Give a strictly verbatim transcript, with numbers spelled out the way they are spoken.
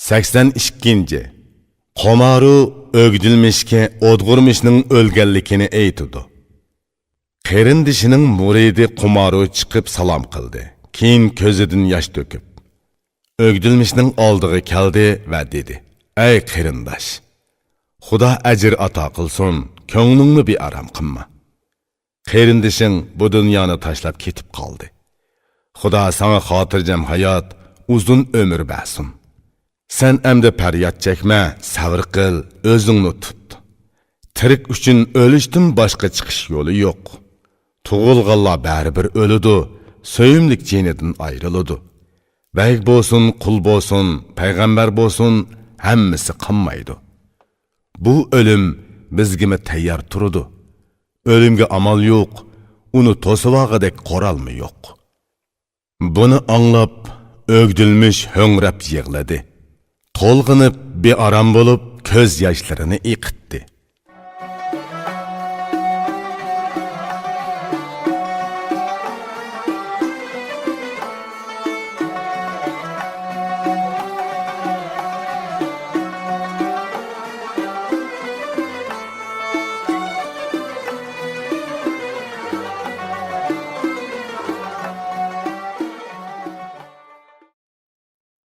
سەكسەن ئىككىنچى. قومارۇ ئۆگدۈلمىشكە ئودغۇرمىشنىڭ ئۆلگەنلىكىنى ئېيتىدۇ. قېرىندىشىنىڭ مۇرىدى قومارۇ چىقىپ سالام قىلدى. كېيىن كۆزىدىن ياش تۆكۈپ، ئۆگدۈلمىشنىڭ ئالدىغا كەلدى ۋە دېدى: «ئەي قېرىنداش! خۇدا ئەجىر ئاتا قىلسۇن، كۆڭلۈڭنى بىئارام قىلما. قېرىندىشىڭ بۇ دۇنيانى تاشلاپ كېتىپ قالدى. خۇدا ساڭا خاتىرجەم ھايات، ئۇزۇن ئۆمۈر بەرسۇن. سەن ئەمدى پەرياد چەكمە، سەۋر قىل، ئۆزۈڭنى تۇت. تىرىك ئۈچۈن ئۆلۈشتىن باشقا چىقىش يولى يوق. تۇغۇلغانلار بەرىبىر ئۆلىدۇ، سۆيۈملۈك جېنىدىن ئايرىلىدۇ. بەگ بولسۇن، قۇل بولسۇن، پەيغەمبەر بولسۇن، ھەممىسى قالمايدۇ. بۇ ئۆلۈم بىزگىمۇ تەييار تۇرىدۇ. ئۆلۈمگە ئامال يوق، ئۇنى توسۇۋالغۇدەك قورالمۇ يوق.» بۇنى ئاڭلاپ، ئۆگدۈلمىش ھۆڭرەپ يىغلىدى. تولغىنىپ، بىئارام بولۇپ، كۆز ياشلىرىنى ئېقىتتى.